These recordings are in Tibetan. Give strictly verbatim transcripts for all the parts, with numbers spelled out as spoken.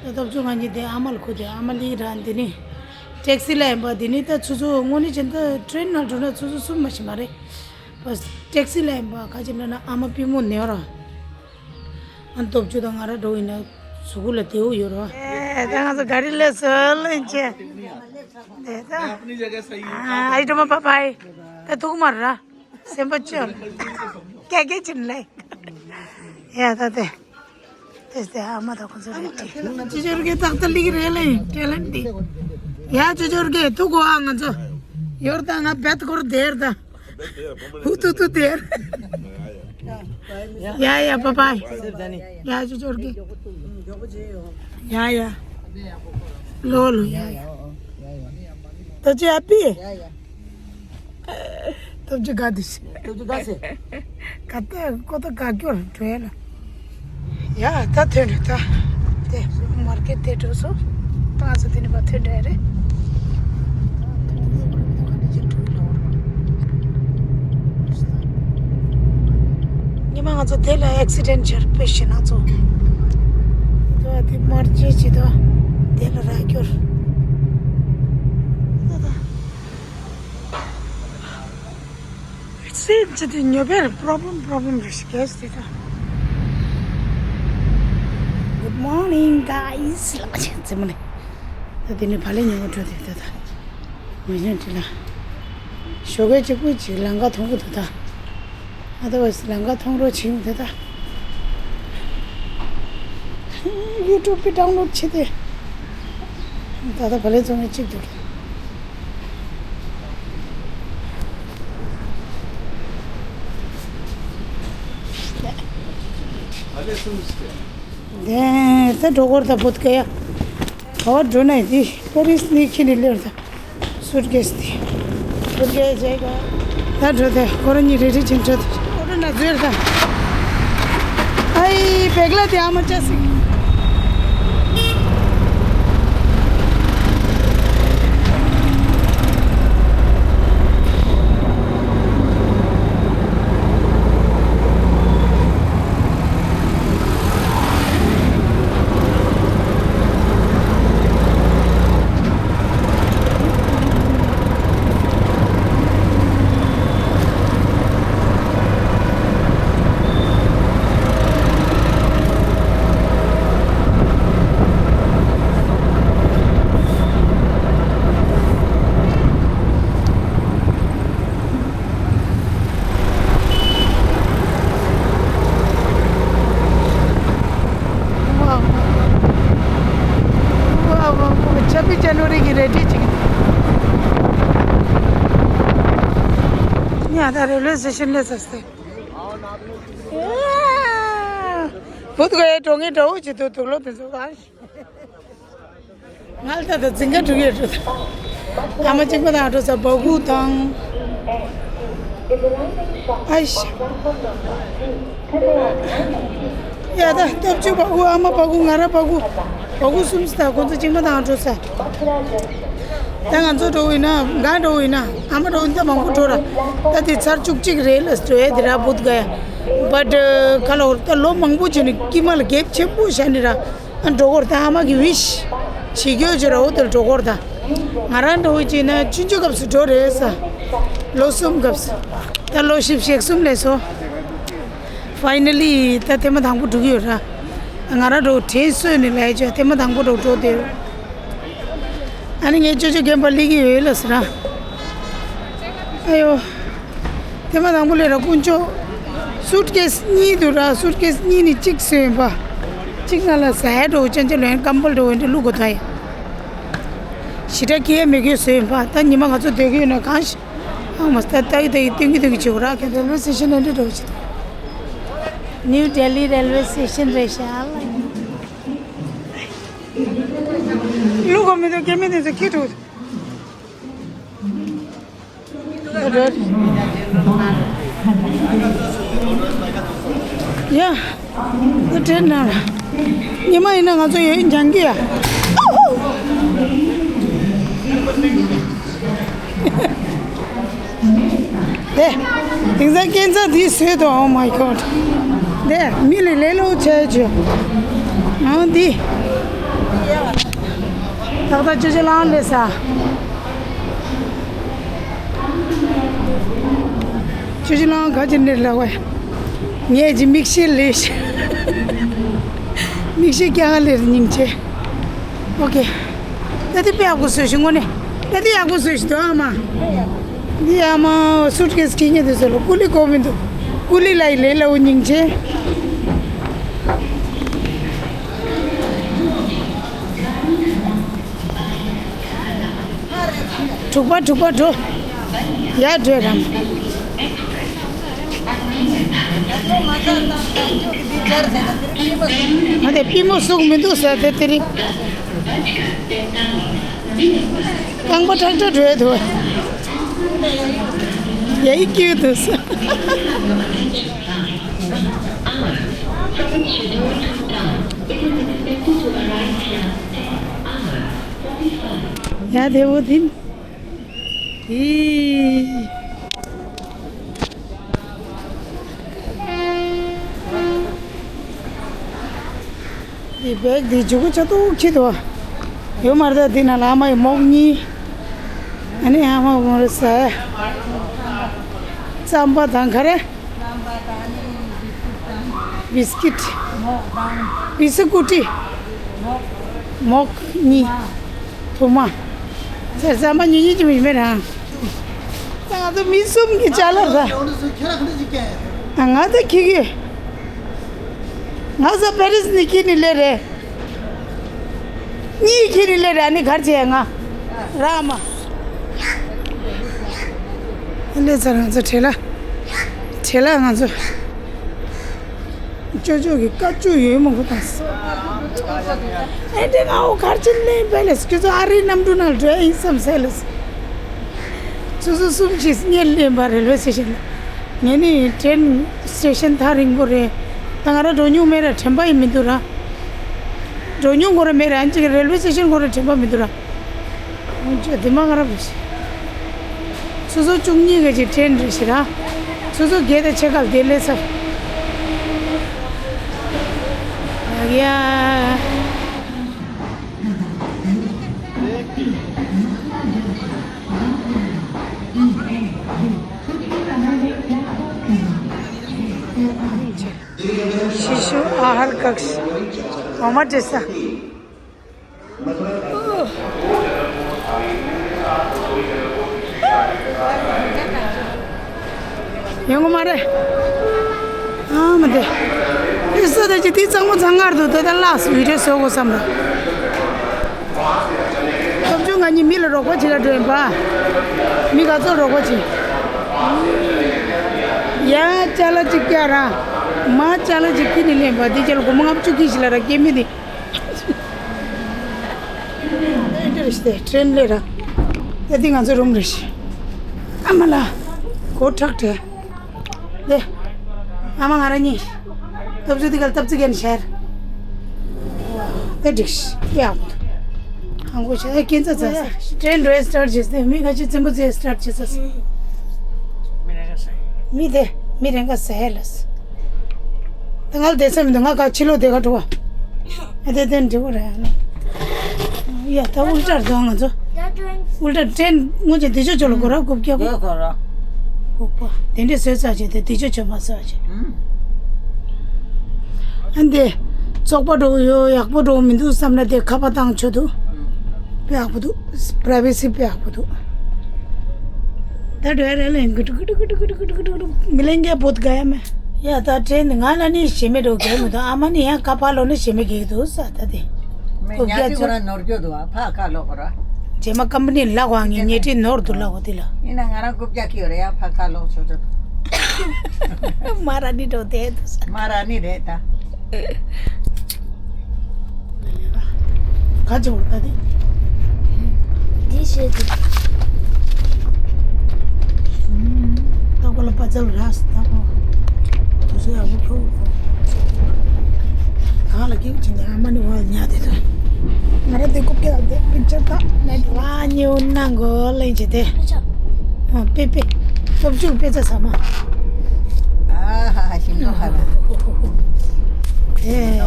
ད་སྟོབས་བཅུ་ང་གཉིས་དེ་ཨ་མ་ལ་ཁུ་དེ་ཨ་མ་ལི་ར་འདི་ནི་ཊེག་སི་ལ་ཡིན་པ། འདི་ནི་ད་ཆུ་ཚོད་དངོས་གནས་བྱས་ན་ད་ཊེ་རེན་ནང་འགྲོ་ན་ཆུ་ཚོད་གསུམ་མ་ཞིག་མ་རེད། བ་ཊེག་སི་ལ་ཡིན་པ་ག་ཅི་ལབ་ན་ཨ་མ་པུས་མོ་ན་ར། ཨ་སྟོབས་བཅུ་དང་ང་ར་འགྲོ་ཡིན་ན་གཟུགས་པོ་ལ་བདེ་བོ་ཡོད་ར། ཨེ་ད་ང་ཚོ་ག་རི་ལ་སོལ་ལེན་ཆེ། དེ་ད། अपनी जगह सही है। ཨ་ཨའི་ཏོ་མ་པ་པའི། ད་ཐུག་མ་ར། སེམས་པ་སྐྱོ། སྐད་སྐད་ཅིག་ལེགས། ཡ་ད་དེ། དེ་དེ་ཨ་མ་དང་ཁོང་ཚོ་རེད་དེ། ཅོ་ཅོ་རྒན་ཏག་ཏག་ལིག་རེད་ལེ་ཊེ་ལེན་ཊི་དེ། ཡ་ཅོ་ཅོ་རྒན་ཐུག་གོ་ཨ་ང་ཚོ། ཡོར་ད་ང་བེད་སྐོར་དེར་ད། ཧུ་ཏུ་ཏུ་དེར། ཡ་ཡ་པ་པའི། ཡ་ཅོ་ཅོ་རྒན། ཡ་ཡ། ལོ་ལོ་ཡ་ཡ། ད་ཅི་ཨ་པི། སྟོབས་བཅུ་དགའ་འདི་ཞིག་སྟོབས་བཅུ་དགའ་སེ། ག་ཏེ་ཀོ་ཏ་ག་ཀྱོར་བྲོས་ལ། ཡ་ད་ཐོན་རེད་ད། དེ་མར་ཀེ་ཊི་དེ་འགྲོ་སོང་། ང་ཚོ་དེ་ནས་ཕར་ཐོན་འགྲོ་ཡ་རེད། ཉི་མ་ང་ཚོ་དེ་ལ་ཨེག་སི་ཌེན་ཊི་ཆར་པེ་ཤེན་ང་ཚོ། དེ་བ་དེ་མར་ཅེ་ཅི་ད། དེ་ལ་ར་ཀྱོར། ད་ད། སེམས་ཅི་དེ་ཉོ་བའི་པོ་རོབ་ལེམ་པོ་རོབ་ལེམ་རེ་ཞིག་གས་དེ་ད། Good morning guys ལགས་ཅན་ཙི་མ་ནི། ད་དེ་ནི་བ་ལེ་ཉོ་བ་འགྲོ་དེ་ད་ད། མ་ཉོ་དེ་ལ། ཞོགས་ཀས་གཅིག་པུ་གཅིག་ལམ་ཁ་མཐོང་གི་འདུག་ད། ཨ་ད་བ་སི་ལམ་ཁ་མཐོང་རོགས་བྱེད་དེ་ད། ཡུ་ཊུབ་པི་ཌའུན་ལོཌ་བྱེད་དེ། ད་ད་བ་ལེ་ཚོ་ངས་གཅིག་འདུག་གི། དེ་ད་འགྲོ་སྐོར་ད་བུད་ག་ཡ། ག་བ་འགྲོ་ན་ཡི་དེ་པ་རིས་ནི་ཁྱི་ནི་ལེར་ད། སུཊ་ཀེས་དེ། སུཊ་ཀེས་ཇེ་ག་ད་འགྲོ་དེ་ཁོ་རང་གཉིས་རེ་རེ་ཅིག་འགྲོ་དེ། ཨོ་ཏོ་ན་ཟེར་ད། ཨའི་བེག་ལ་དེ་ཨ་མ་ཅག་སི། ཆབ་བི་ཇན་ཝ་རི་གི་རེ་ཌི་ཅིག་ཉ་ད་རེ་ལོ་སི་ཤན་ལེ་སི་སི། བུད་གོ་ཡའི་གྲོང་ངེ་འདྲ་བོ་ཅིག་འདུག་དུག་ལོ་དེ་ཚོ་ག་ང་ལ་ད་ལྟ་འཛིན་གྲྭ་དྲུག་ཡོད་འགྲོ། ཨ་མ་གཅིག་པ་དང་འགྲོ་ས་བ་གུ་དང་། ཨ་ཤ། ཡ་ད་སྟོབས་བཅུ་བ་གུ་ཨ་མ་བ་གུ་ང་ར་བ་གུ། བ་གུ་གསུམ་ས་ད་ཁོང་ཚོ་གཅིག་པ་དང་འགྲོ་ས། ད་ང་ཚོ་འགྲོ་ཡིན་ན་ང་འགྲོ་ཡིན་ན་ཨ་མ་འགྲོ་ཡིན་ད་མང་པོ་འགྲོ་ར། ད་དེ་ཚར་བཅུ་གཅིག་རེད་ལ་འགྲོ་ཡ་དེ་ར་བུད་ག་ཡ། བཊ་ཁ་ལོ་ད་ལོ་མང་པོ་བྱས་ནས་དཀྱིལ་མ་ལ་གེབ་ཆེན་པོ་བཞག་ནས་ར། ཨ་འགྲོ་སྐོར་དང་ཨ་མ་གི་ཝིཤ་བྱེད་རྒྱུ་བྱེད་ར་འོ་དེར་འགྲོ་སྐོར་དང་། ང་རང་འགྲོ་བའི་ཅིག་ན་ཆུང་ཆུང་སྐབས་སུ་འགྲོ་རེད་ས། ལོ་གསུམ་སྐབས་སུ། ད་ལོ་བཞི་བཅུ་གསུམ་ལས་སོ། ཕའི་ནལ་ལི་ད་ཐེངས་མ་དང་པོ་འགྲོ་གི་ཡོད་ར། ང་རང་འགྲོ་དྲན་གསོས་ནས་ལས་བྱས་ཐེངས་མ་དང་པོ་འགྲོ་འགྲོ་དེ། ཨ་ནི་ངའི་ཅོ་ཅོ་རྒན་པ་སླེབས་ཀྱི་ཡོད་ལ་ཟེར་ན། ཨ་ཡོ། དེ་མ་དང་པོ་ལས་ར་དཀོན་མཆོག་སུཊ་ཀེས་གཉིས་འདུག་ར། སུཊ་ཀེས་གཉིས་ནི་གཅིག་བཟོས་ཡིན་པ། གཅིག་ནང་ལ་ཟ་ཡ་འགྲོ་ཅན་ཅན་ལོན་ཀམ་བལ་འགྲོ་འདྲ་བླུག་དགོས་ད་ཡ། ཞེ་དྲག་ཁྱི་ཡ་མི་དགོས་བཟོས་ཡིན་པ། ད་ཉི་མ་ང་ཚོ་སྡོད་ཀྱི་ཡོད་ན་གང་ཞིག་ཨང་མ་ད་ལྟ་ཡི་ད་ཡི་སྟོན་གྱི་སྟོན་གྱི་བྱེད་དགོས་ར། ཁྱེད་རེལ་ཝེ་སི་ཊེ་ཤན་ནས་འདྲ་འགྲོ་ཅི། ནིའུ་ལྡི་ལི་རེལ་ཝེ་སི་ཊེ་ཤན་རེད་ཤག་བླུག་དགོས་མི་འདུག་སྐྱེ་མི་དེ་ཚོ་ཁྱི་འགྲོ། ཡ། འདི་དྲན་ན། ཉི་མ་ཡིན་ན་ང་ཚོ་ཡོད་འགྱངས་ཀྱི་ཡ། དེ། དེང་སང་སྐས་འཛེག་འདི་བཟོས་དང་། Oh my God། དེ་མི་ལ་ལས་སླ་པོ་བྱས་བྱས། ཨང་འདི། ཏག་ཏག་ཅོ་ཅོ་ལང་ལས་ས། ཅོ་ཅོ་ལང་ག་ཅི་ནས་ལ་བས། ངས་ཀྱི་མིག་ཤེལ་ལས། མིག་ཤེལ་ཀྱང་ལས་སྙིང་རྗེ། ཨོ་ཀེ། ད་དེ་དཔེ་ཡག་པོ་བཟོས་ཤིང་ངོ་ནས། ད་དེ་ཡག་པོ་བཟོས་ཤིང་དོ་ཨ་མ། འདི་ཨ་མ་སུཊ་ཀེས་ཁྱེར་ཉེ་དུ་ཟེར་ལོ། ཀུ་ལི་གོ་མི་འདུག་ཀུ་ལི་ལ་ཡི་ལས་ལ་འུ་སྙིང་རྗེ། དྲུག་པ་དྲུག་པ་འགྲོ། ཡར་འགྲོ་རམ། ང་དེ་པི་མོ་ཟུག་མི་འདུག་ཟེར་དེ་དེ་རིང་། རྐང་པ་ཁྲག་ཁྲག་འགྲོ་ཡ་འདུག་ཡ་ཡི་སྐྱིད་འདུག་ཟེར། ཡ་དེ་བོ་དིན། ཨི། འདི་བེག་འདི་ཇུ་གུ་ཆ་ཏོག་ཁྱི་དོ། ཡོད་མ་རེད་ད། འདི་ན་ལ་ཨ་མ་ཡི་མོག་གཉིས། ཨ་ནི་ཨ་མ་མོ་རེ་ཟ། རྩམ་པ་དང་ག་རེ། བིས་ཀིཊ། བིས་ཀུ་ཊི། མོག་གཉིས། ཐུ་མ། ཟེར་ཟམ་པ་ཉུང་ཉུང་ཅིག་མི་མེད་རང་། ད་ང་ཚོ་མི་གསུམ་གྱི་ཅ་ལག་ར། ང་ཚོ་ཁྱི་གི། ང་ཚོ་པེ་རིས་ནི་ཁྱི་ནི་ལེ་རེད། གཉིས་ཁྱི་ནི་ལེ་རེད། ཨ་ནི་གར་བྱས་ང་། ར་མ། ལེ་ཚར་ང་ཚོ་བྲེལ་ལ། བྲེལ་ལ་ང་ཚོ། ཅོ་ཅོ་གི་ཀ་ཅུ་ཡོད་མང་པོ་དང་། ཨེ་འདྲེ་ང་འོ་གར་ཅི་ལེན་པས་ལས་ཁྱོད་ཚོ་ཨ་རིའི་གནམ་གྲུ་ནང་འགྲོ་ཡིན་བསམ་སེ་ལས། སོ་སོ་གསུམ་ཞིག་གཉེར་ལེན་པ་རེལ་ཝེ་སི་ཊེ་ཤན་ལ། ངས་ནི་ཊེན་སི་ཊེ་ཤན་ཐག་རིང་པོ་རེད། ད་ང་རང་འགྲོ་མྱོང་མེད་ར་དྲན་པ་ཡིན་མི་འདུག་ར། འགྲོ་མྱོང་ཁོ་ར་མེད་ར་ཨན་ཅིག་རེལ་ཝེ་སི་ཊེ་ཤན་ཁོ་ར་དྲན་པ་མི་འདུག་ར། ཅོ་དེ་མ་ང་ར་བུ་ཞིག་སོ་སོ་བཅུ་གཉིས་ག་ཅིག་ཊེན་རེ་ཞིག་ར། སོ་སོ་སྒེར་དང་ཕྱེད་ཀ་བདེ་ལེ་ས། ཡ། ཤི་ཤུ་ཨ་ཧར་ཀག་ཤི། འོ་མ་ཏྲེ་ས། ཡོང་གི་མ་རེད། ཨ་མ་དེ། ཨི་ས་དེ་ཅི་དེ་གཙང་མ་གཙང་ངར་དུ་དེ་ད་ལགས་སུ་བི་ཌིའོ་བཟོ་དགོས་བསམ་རེད། སྟོབས་ཆུང་ང་གཉིས་མི་ལ་རོགས་པ་བྱེད་ལ་འགྲོ་ཡིན་པ། མི་ག་ཚོད་རོགས་པ་བྱེད། ཡ་ཅ་ལག་ཅིག་བཀྱག་ར། མ་ཅ་ལག་ཅིག་ཁྱི་ནི་ལེན་པ་དེ་ཅ་ལག་སྒོར་མོ་ལྔ་བཅུ་ཁྱི་ཞིག་ལ་ར་སྐྱེ་མི་དེ། ཨེ་འདྲ་རེད་ཤི་དེ་ཊེན་ལེ་ར། ཨེ་འདི་ང་ཚོ་རུམ་རེད་ཤི། ཨ་མ་ལ། གོ་ཁྲག་དྲལ། དེ། ཨ་མ་ང་རང་གཉིས། སྟབས་བཅུ་འདི་ག་ལ་སྟབས་བཅུ་གན་ཤར། དེ་འགྲིག་ཤི་ཡ། ཧང་གོ་ཤ་ཨེ་ཀན་ཙ་ཙ་ས། ཊེན་རེ་སི་ཊར་བྱེད་སྟེ་མི་ཁ་ཆེ་ཙིམ་པོ་ཙེ་སི་ཊར་བྱེད་ས། མི་དེ་མི་རེ་འགའ་ཟ་ཧེ་ལ་ས། ད་ང་ལ་བསྡད་ས་མི་འདུག་ང་ག་ཕྱི་ལོགས་བསྡད་ག་འགྲོ་བ། ཨ་དེ་དེ་འགྲིག་པ་རེད་ཨ་ལ། ཡ་ད་ཨུལ་ཏྲར་འདུག་ང་ཚོ། ཨུལ་ཏྲར་ཊེན་སྔོན་ཆད་དེ་ཆོ་ཆོ་ལ་གོ་ར་རྐུབ་བཀྱག་གོ། གོ་གོ་ར། ཨོ་པ་དེ་འདྲས་བཟོས་ཚར་བྱས་དེ་དེ་ཆོ་ཆོ་མ་ཟ་བྱས། ཨ་འདི། བཙོག་པ་འགྲོ་གི་ཡོད་ཡག་པོ་འགྲོ་གི་མི་འདུག་བསམ་ན་དེ་ཁ་པར་བཏང་ཆོག་འདུག་དཔེ་ཡག་པོ་འདུག་པྲ་ཝེ་སི་དཔེ་ཡག་པོ་འདུག་ད་འགྲོ་ཡ་རེད་ལ་ཡིན་གི་ཀྲུ་ཀྲུ་མི་ལེན་རྒྱ་བོད་ག་ཡ་མེད། ཡ་ད་ཊེན་ང་ལ་ནི་ཞེ་མེད་འགྲོ་གི་མི་འདུག་ཨ་མ་ནི་ཡང་ཀ་པ་ལོ་ནི་ཞེ་མེད་གི་འདུག་ས་ད་དེ། མེ་ཉ་ཅི་ཁོ་ར་ནོར་རྒྱུ་འདུག་ཨ་ཕ་ཁ་ལོ་ཁོ་ར། རྗེས་མ་ཀམ་པ་ནི་ལ་གོ་ཨ་ངས་ཉེ་ཁྲི་ནོར་འདུག་ལ་གོ་དེ་ལ། ཡིན་ན་ང་རང་རྐུབ་བཀྱག་ཁྱི་ཡོད་རེད་ཡ་ཕ་ཁ་ལོག་ཆོག་ཆོག་མ་ར་ནི་འགྲོ་དེ་འདུག་ས། མ་ར་ནི་རེད་ད། ག་ཅི་འོང་ད་དེ། འདི་བཤད་དེ། ད་གོ་ལ་པ་ཙལ་ར་ས་ད་གོ། དུ་སེ་ཡ་གོ་ཁྱོ་གོ། གང་ལ་སྐྱེ་བ་ཅི་འདི་ཨ་མ་ནི་བ་ཉ་དེ་དུ། ང་ར་དེ་ཀོ་སྐྱེ་བ་དེ་པིག་ཅར་ད་ནེ་དུ། ཨ་ཉི་འོ་ན་གོ་ལེན་ཅི་དེ། ཨ་པེ་པེ། སྟོབས་ཆུང་དཔེ་ཚ་ས་མ། ཨ་ཧ་ཧ་ཤིང་ཏོག་ཧ་ལ། ཨེ།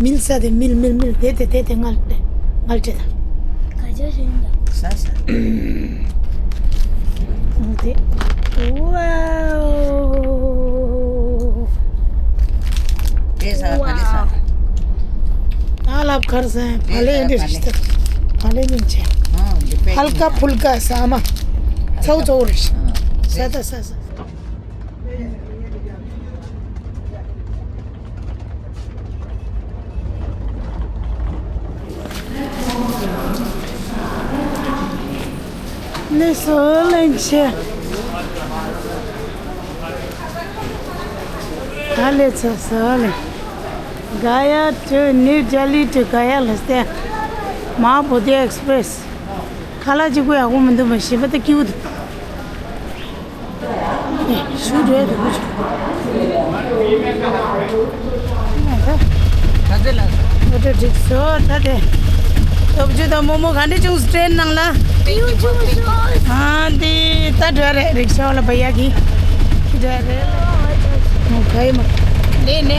མིལ་ས་དེ་མིལ་མིལ་མིལ་དེ་དེ་དེ་དེ་ང་ལ་དེ། ང་ལ་བྱེད་དང་། ག་ཅག་ཞིག་ཡིན་ད། ས་ས། འདི། ཝའོ། དེ་ས་ཕ་ལེ་ས། ད་ལབ་ཁར་ས་ཕ་ལེ་འདི་རེད་ད། ཕ་ལེ་མིན་ཆེ། ཨ་འདི་པེ། ཧལ་ཀ་ཕུལ་ཀ་ས་མ། ཚའུ་ཚའུ་རེད། ཨ། ས་ད་ས་ས། ལེ་སོ་ལེན་ཆེ། ད་ལེ་ཚོ་སོ་ལེ། Gaya to New Delhi to Gaya ལ་སྟེ། Mahabodhi Express། ཁ་ལག་གཅིག་པོ་ཡག་པོ་མི་འདུག་མ་ཤེས་པ་ད་སྐྱིད་པོ་འདུག་ཞུ་འགྲོ་ཡ་འདུག་གོ་ཆུ། ད་ཚེ་ལ་འོ་ད་འགྲིག་སོ་ད་དེ། སྟོབས་ཆུ་དང་རྨོ་མོ་ག་འདྲ་བྱུང་ཊྲེན་ནང་ལ། ཨ་འདི་ད་འགྲོ་ཡ་རེད། རིག་ཤ་བ་ལ་བ་ཡ་གི་འགྲོ་ཡ་རེད། མོ་ག་ཡི་མ་ལེ་ནེ།